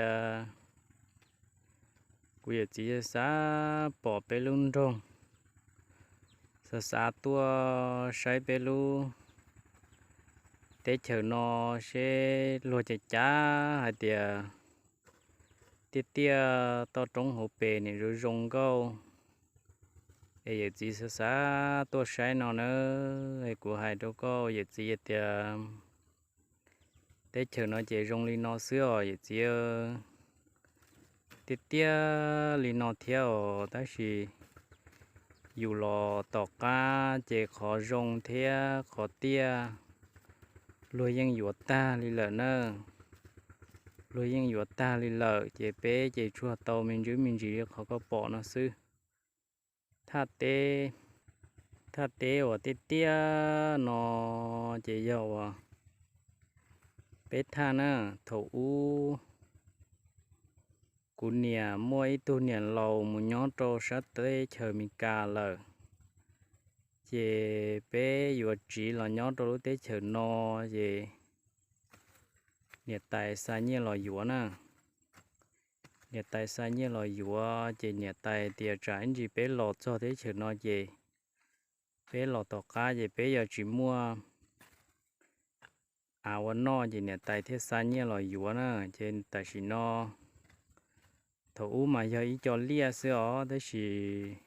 tias kuv yawm txiv xav pom peb lub nroog, xav xav tuaj saib peb lub teb chaws no seb luag cas cas hais tias tiaj tiaj toj roob hauv pes niam zoo zoo nkauj, es yawm txiv xav xav tuaj saib no na. Es kuv hais rau koj yawm txiv tias teb chaws no ces zoo li no xwb os yawm txiv. Tiaj tiaj li no thiab os, tab sis yus los tom qab ces qhov zoo thiab qhov tiaj luag yeej yuav tag li lawm na. Luag yeej yuav tag li lawm ces peb ces tsuas tau me ntsis me ntsis li qhov koj pom no xwb. Thaj teb, thaj teb uas tiaj tiaj no ces yog uas peb thaj na. Thaum ub kuv niam muaj ib tug niam laus mus nyob rau sab teb chaws Amelikas lawm, ces peb yuav tsiv los nyob rau lub teb chaws no, ces niam tais xa nyiaj los yuav na. Niam tais xa nyiaj los yuav ces niam tais tias tsam ib ntsis peb los txog teb chaws no ces peb los tom qab ces peb yuav tsis muaj av ua noj, ces niam tais thiaj xa nyiaj los yuav na. Ces tam sim no, thaum ub mas yog ib co liaj xwb os, tab sis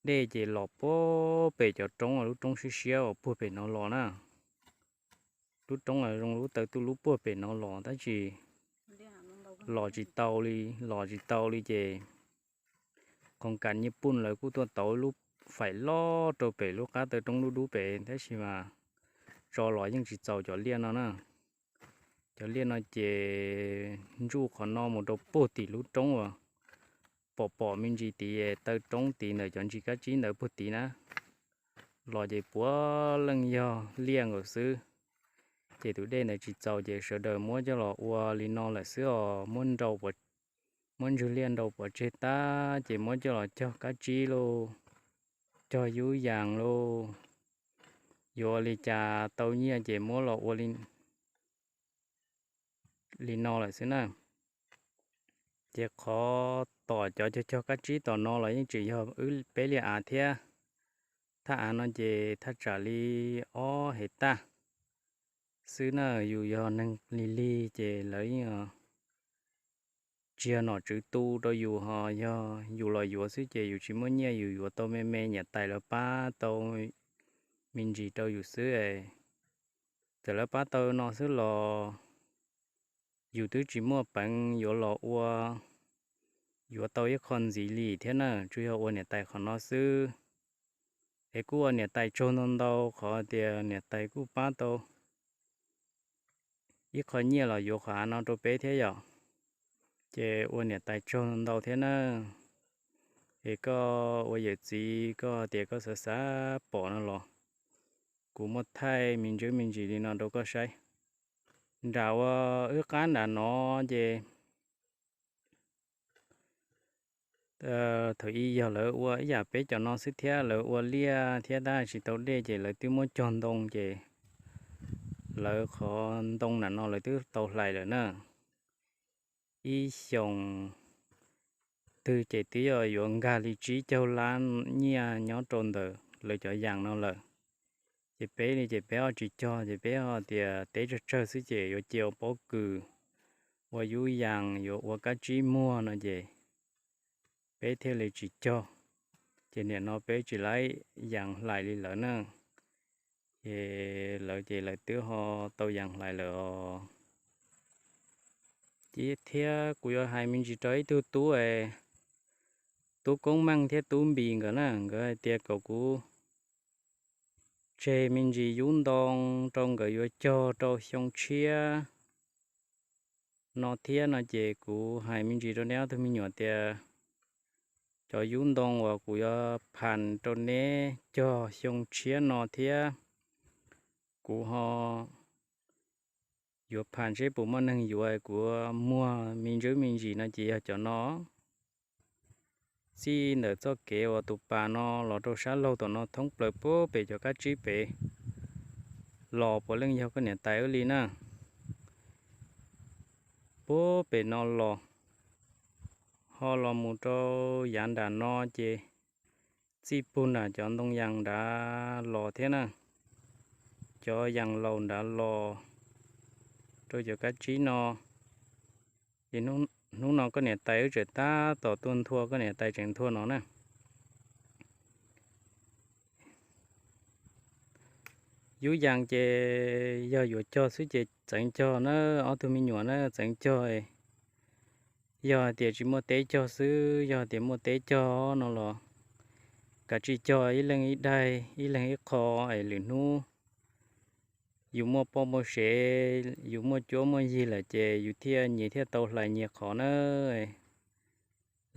dej ces los puag pem cov roob, lub roob siab siab uas puag pem no los na. Lub roob zoo lub taw tuj lub puag pem no los tab sis los tsis tau li, los tsis tau li ces qhov kas nyiaj puj lawv kuj tuaj tauv lub faim loj rau pem lub qab taw roob dub dub pem, tab sis mas tso los yeej tsis txaus cov liaj no na. Cov liaj no ces ntsuj qhov no mus rau puag tim lub roob uas pom pom me ntsis tid, taw roob tid ntawm cov ntsis kab tsib ntawd puag tid na. Los ces puav leej yog liaj nkaus xwb. Ces tus dej ntawd tsis txaus ces sawv daws muab coj los ua li no lawm xwb os, muab nrau, muab ntswg liaj nrau pov tseg tag ces muab coj los cog kab tsib lauj, cog yub yas lauj, yuav ua li cas tau nyiaj ces muab los ua li li no lawm xwb na. Ces qhov tom cov cog cog kab tsib tom no los yeej tseem yog wb peb liaj av thiab. Thaj av no ces thaj tsam li ob hev taj xwb na. Yus yog neeg lig lig ces lawv yeej tsis yog nom tswv tu rau yus, ho yog yus los yuav xwb ces yus tsis muaj nyiaj, yus yuav tau me me, niam tais lawv pab tau me ntsis rau yus xwb. Txawm lawv pab tau no xwb los yus twb tsis muaj peev yuav los ua, yuav tau ib qho ntxiv li thiab na, tsuas yog ua niam tais qhov no xwb. Es kuj ua niam tais tsaug ntau ntau qhov tias niam tais kuj pab tau ib qho nyiaj los yuav qhov av no rau peb thiab yom. Ces ua niam tais tsaug ntau thiab na. Es koj ua yawm txiv koj tias koj xav xav pom no los kuv muaj thaij me ntsis me ntsis li no rau koj saib. Nram ua wb qab nram no ces thaum ub yog lawv ua ib yam peb cov no xwb thiab, lawv ua liaj thiab tab tsis tau dej ces lawv twb muab cog ntoo ces lawv qhov ntoo nram no lawv twb tau hlais lawm na. Ib xyoos twg ces twb yog yuav nkag li tsib caug lab nyiaj nyob rau ntawm lawv cov yas no lawm. Ces peb li ces peb ho tsis cog, ces peb ho tias teb tsawg tsawg xwb ces yuav cia ua pob kws, ua yub yas, yuav ua kab tsib muag no ces peb thiaj li tsis cog. Ces nim no peb tsis laib yas hlais li lawv na. Ces lawv ces lawv twb ho tau yas hlais lawm os. Ces thiab kuv yuav hais me ntsis rau ib tug tub, tub Koob Meej thiab tub Npis nkawd na, nkawd hais tias kom kuv tseg me ntsis yub ntoo rau nkawd yuav cog rau xyoo tshiab no thiab no ces kuv hais me ntsis rau neb ob tug me nyuam tias cov yub ntoo uas kuv yuav phas rau neb cog xyoo tshiab no thiab, kuv ho yuav phas seb puas muaj neeg yuav, kuv muag me ntsis me ntsis no ces yog cov no. Txij ntawm txoj kev uas tus pas no los rau sab laug tom no thoob plaws puag pem cov kab tsib pem los puav leej yog koj niam tais wb li na. puag pem no los, ho los mus rau yav nram no ces txij puag nram cov ntoo yas nrad los thiab na, cov yas laus nrad los rau cov kab tsib no. Ces hnub no koj niam tais wb tseem tab tom tuaj nthua, koj niam tais tseem nthua no na. Yub yas ces yog yuav cog xwb ces txeev cog na, ob tug me nyuam na, txeev cog. Yog hais tias tsis muaj teb cog xwb, yog hais tias muaj teb cog no los kav tsij cog ib leeg ib daig, ib leeg ib qho es lwm hnub yus muaj poj muaj sev, yus muaj cuab muaj yig lawm ces yus thiaj nyias thiaj tau hlais nyias qhov na.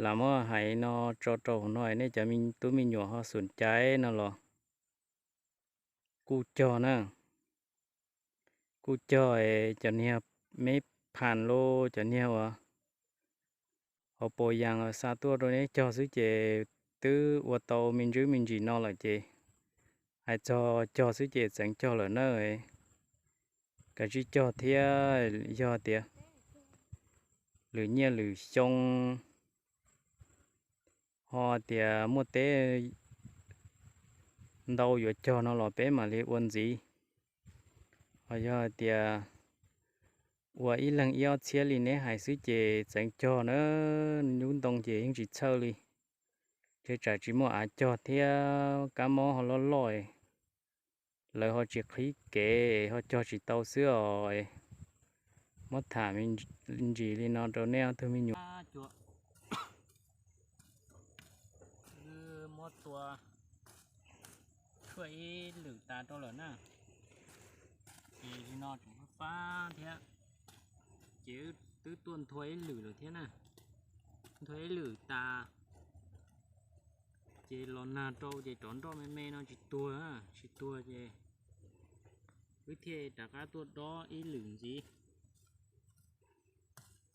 Lam muab hais no tso rau hauv no, nej cov tub me nyuam ho xum caiv no los kuj cog na. Kuj cog es cov niag meb phas los cov niag uas hauv paus yas xa tuaj rau neb cog xwb ces twb ua tau me ntsis me ntsis no lawm ces hais txog cog xwb ces txeev cog lawm na. Kav tsij cog thiab, yog tias lwm niaj lwm xyoo ho tias muaj teb ntau yuav cog no los peb mam li ua ntxiv. Ho yog hais tias ua ib leeg ib ob txhiab li neb hais xwb ces txeev cog na, lub ntoo ces yeej tsis txhawj li. Ntshe tsam tsis muaj av cog thiab kab mob ho loj loj, lawv ho tsis qhib kev ho cog tsis tau xwb os. Muab tham me ntsis li no rau nej ob tug me nyuam. Wb muab tua tshuaj ib lwm tas rau lawm na, ces li no tseem fab fab thiab. Ces wb twb tuaj nthua ib lwm lawm thiab na, nthua ib lwm tas ces los nag rau ces cov nroj me me no tsis tuag, tsis tuag ces wb thiaj rov qab tuaj dob ib lwm ntxiv.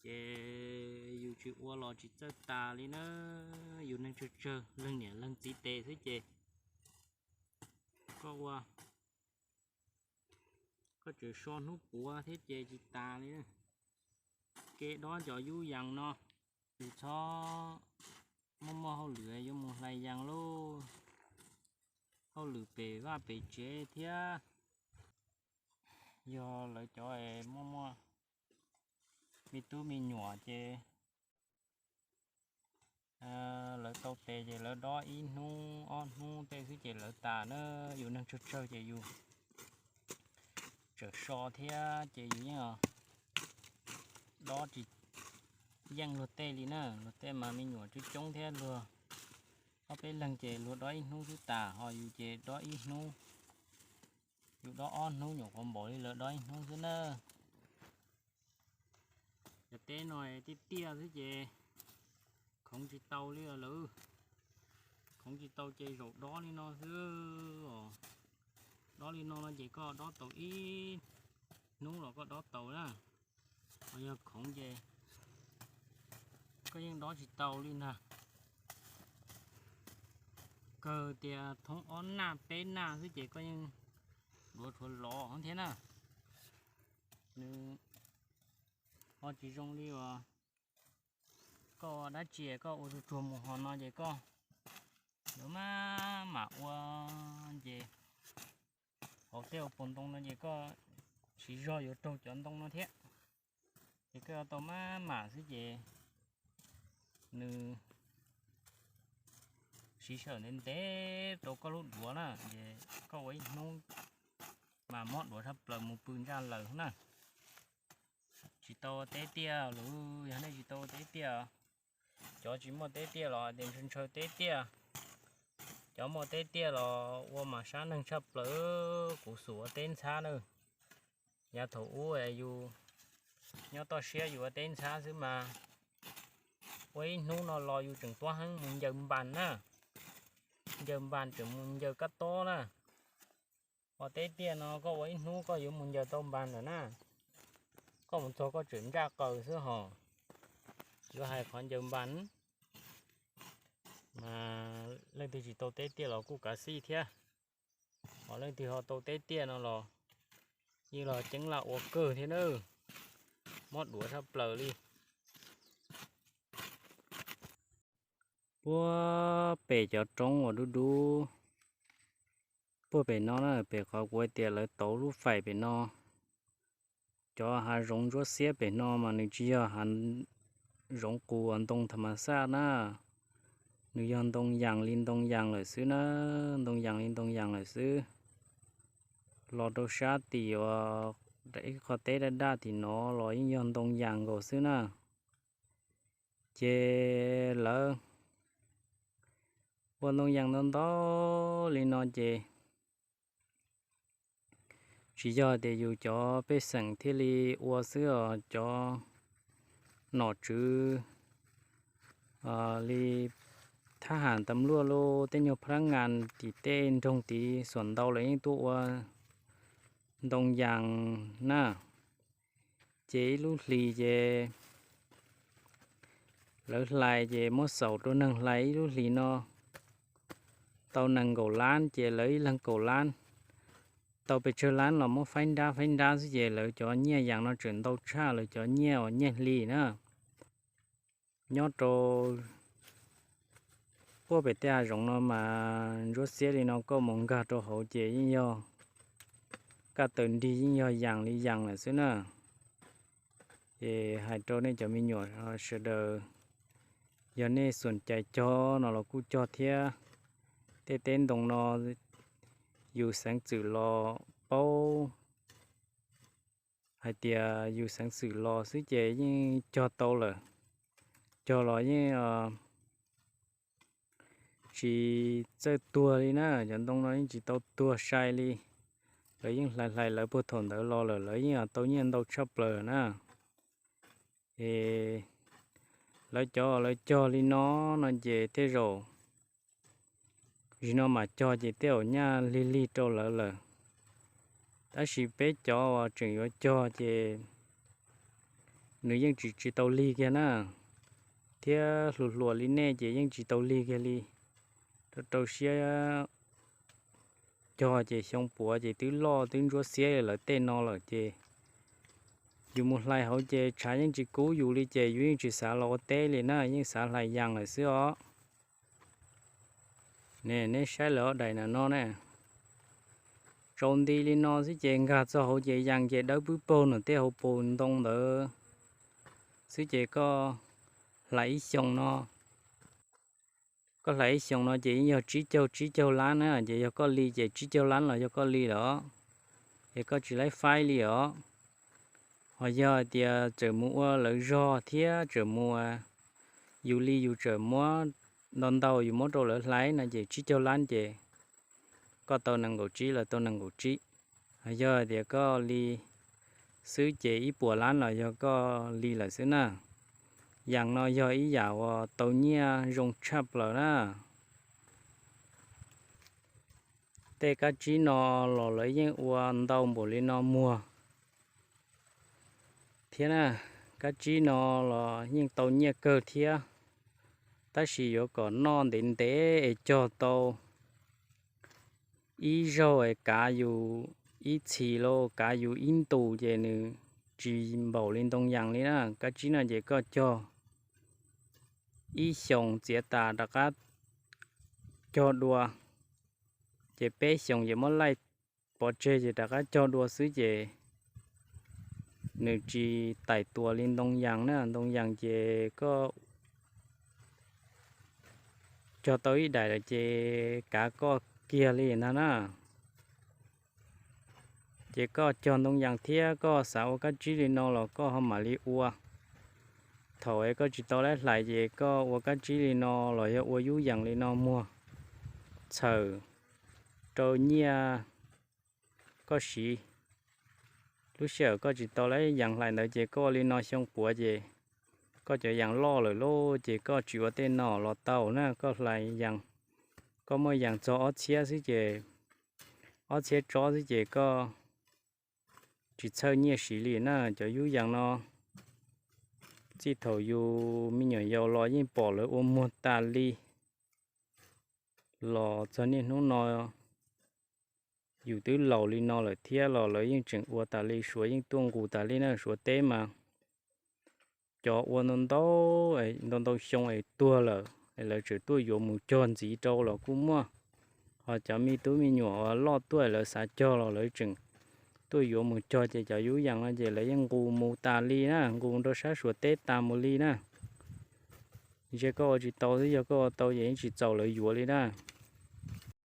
Ces yus tsis ua los tsis txawj tas li na, yus neeg tsawg tsawg leej niam leej txiv tes xwb ces koj ua, koj tseem so hnub puav thiab ces tsis tas li. Kev dob cov yub yas no, yus txhob muaj muaj hauj lwm yuav mus hlais yas lauj, hauj lwm pem vaj pem tsev thiab. Yog lawv cov es muaj muaj me tub me nyuam ces lawv tau tes ces lawv dob ib hnub ob hnub tej xwb ces lawv tas na. Yus neeg tsawg tsawg ces yus tseem so thiab ces yus yeej dob tsis yeej luag tej li na. Luag tej mas me nyuam coob coob thiab, luag ob peb leeg ces luag dob ib hnub xwb tas, ho yus ces dob ib hnub, yus dob ob hnub nyuam qhuav npaum li lawv dob ib hnub xwb na. Cov teb no tiaj tiaj xwb ces khoov tsis tau li lawm. Khoov tsis tau ces zaum dob li no xwb os. Dob li no no ces koj dob tau ib hnub los koj dob tau na. Ho yog khoov ces koj yeej dob tsis tau li ntag. Kawg tias thoob ob naj peb naj xwb ces koj yeej duav tshuav lov thiab na. Nws ho tsis zoo li uas koj ua dab tsi koj ua tsuag tsuag mus ho no ces koj yuav maj mam ua ces hauv tej hauv paus ntoo no ces koj siv zog yuav raug cov ntoo no thiab. Ces koj yuav tau maj mam xwb ces nws siv sij hawm ntev ntev rau koj lub duav na, ces koj ua ib hnub mas mob duav tshaj plaws mus pw ntsaj lawm na. Tsis tau ua teb tiaj los, yog nej tsis tau ua teb tiaj, cov tsis muaj teb tiaj los tias ntshaw ntshaw teb tiaj, cov muaj teb tiaj los ua mas sab neeg tshaj plaws. Kuv xub ua teb ntxhab na, yav thaum ub yus nyob toj siab yus ua teb ntxhab xwb mas ua ib hnub no los yus tseem tuab heev mus ncaws npas na, ncaws npas tseem mus ncaws kab tob na. Ua teb tiaj no koj ua ib hnub koj yuav mus ncaws tau npas lawm na, koj mus txog koj tseem ntsaj qaws xwb hos. Yuav hais qhov ncaws npas mas leej twg tsis tau teb tiaj los kuj kav xij thiab, ho leej twg ho tau teb tiaj no los yeej los ceeb laj ua kawg thiab nawb. mob duav tshaj plaws li. Puag pem cov roob uas dub dub puag pem no na, pem qhov kuv hais tias lawv tauv lub faim pem no, cov hav zoov ntsuab xiab pem no mas nws tsis yog hav zoov qus ntoo tham mas xaj na, nws yog ntoo yas li ntoo yas lawm xwb na, ntoo yas li ntoo yas lawm xwb. Los rau sab tim uas ib qho teb daj daj tim no los yeej yog ntoo yas nkaus xwb na. Ces lawv ua ntoo yas ntau ntau li no ces tsis yog tias yus cov pej xeem thiaj li ua xwb os, cov nom tswv li thab ham tas luaj los tej nyuag pha ngas tim tej nroog tid xuam ntau lawv yeej tuaj ua ntoo yas na. Ces ib lub hlis ces lawv hlais ces muab xaus rau neeg hlais ib lub hlis no tau nees nkaum lab, ces lawv ib leeg kaum lab, tau pes tsawg lab los muab faib nrab faib nrab xwb ces lawv cov nyiaj yas no tseem ntau tshaj lawv cov nyiaj uas nyiaj hli na. Nyob rau puag pem tej hav zoov no mas ntsuab xiab li no koj mus nkag rau hauv ces yeej yog kaj taws nrig yeej yog yas li yas lawm xwb na. Ces hais rau nej cov me nyuam sawv daws, yog nej xum cais cog no los kuj cog thiab. Tej teb ntoo no yus xeev txwm los paub hais tias yus xeev txwm los xwb ces yeej cog tau lawm. Cog los yeej tsis txawj tuag li na, cov ntoo no yeej tsis tau tuag sai li. Lawv yeej hlais hlais lawv puag thaum ntawd los lawm, lawv yeej tau nyiaj ntau tshaj plaws na. Es lawv cov lawv cog li no no ces tej zaum zim no mam cog ces tej zaum nyaj lig lig rau lawv lawm. Tab sis peb cov uas tseem yuav cog ces nws yeej tsis tsis tau lig kiag na, thiab hluas hluas li nej ces yeej tsis tau lig kiag li. Rau rau siab cog ces xyoo puav ces twb loj twb ntsuab xiab lawv tej no lawm ces yus mus hlais hauv ces tshav yeej tsis kub yus li ces yus yeej tsis xav los ua teb li na, yeej xav hlais yas lawm xwb os. Ne, neb saib lawv ob daim na no ne, tsaus nti li no xwb ces nkag txog hauv ces yas ces dawb pwb paug nws tej hauv paus ntoo ntawd xwb ces koj hlais ib xyoos no, koj hlais ib xyoos no ces yeej yog tsib caug tsib caug lab na, ces yog koj li ces tsib caug lab los yog koj li lawm, ces koj tsis laib faib li os. Ho yog hais tias tseem mus ua lawv zog thiab tseem mus, yus li yus tseem muab ntau ntau yus muab rau lawv hlais no ces tsib caug lab ces koj tau nees nkaum tsib lawv tau nees nkaum tsib. Ho yog hais tias koj li xwb ces ib puas lab los yog koj li lawm xwb na. Yas no yog ib yam uas tau nyiaj zoo tshaj plaws na. Tej kab tsib no los lawv yeej ua ntau npaum li no muag thiab na. Kab tsib no los yeej tau nyiaj kawg thiab, tab sis yuav kom noj ntev ntev es cog tau ib zaug es kav yus ib txhis los kav yus ib ntus ces nws tsis npaum li ntoo yas li na. Kab tsib no ces koj cog ib xyoos txiav tas rov qab cog dua, ces peb xyoos ces muab laij pov tseg ces rov qab cog dua xwb ces nws tsis tais tuas li ntoo yas na. Ntoo yas ces koj cog tau ib daim lawm ces kav koj kiag li ntag na. Ces koj cog ntoo yas thiab koj xav ua kab tsib li no los koj ho mam li ua. Thaum es koj tsis tau laib hlais ces koj ua kab tsib li no los yog ua yub yas li no muag txhawm rau nyiaj koj siv. Lub sij hawm koj tsis tau laib yas hlais ntawd ces koj ua li no xyoo puav ces koj cov yas loj lawm lauj, ces koj tsis ua tej no los tau na. Koj hlais yas, koj muaj yas txog ob txhiab xwb ces ob txhiab tsob xwb ces koj tsis txhawj nyiaj siv li na. Cov yub yas no txij thaum yus me nyuam yaus los yeej pom lawv ua muag tas li, los txog niaj hnub no yus twb laus li no lawm thiab los lawv yeej tseem ua tas li, suav yeej tuaj nqus tas li na. Suav teb mas cov ua ntau ntau, ntau ntau xyoo es tuag lawm es lawv tseem tuaj yuav mus cog ntxiv rau los kuj muaj. Ho cov me tub me nyuam uas loj tuaj lawv xav cog los lawv tseem tuaj yuav mus cog ces cov yub yees no ces lawv yeej nqus mus tas li na, nqus rau sab Suav teb tas mus li na. Ntshe koj ua tsis tau xwb, yog koj ua tau ces yeej tsis txaus lawv yuav li na.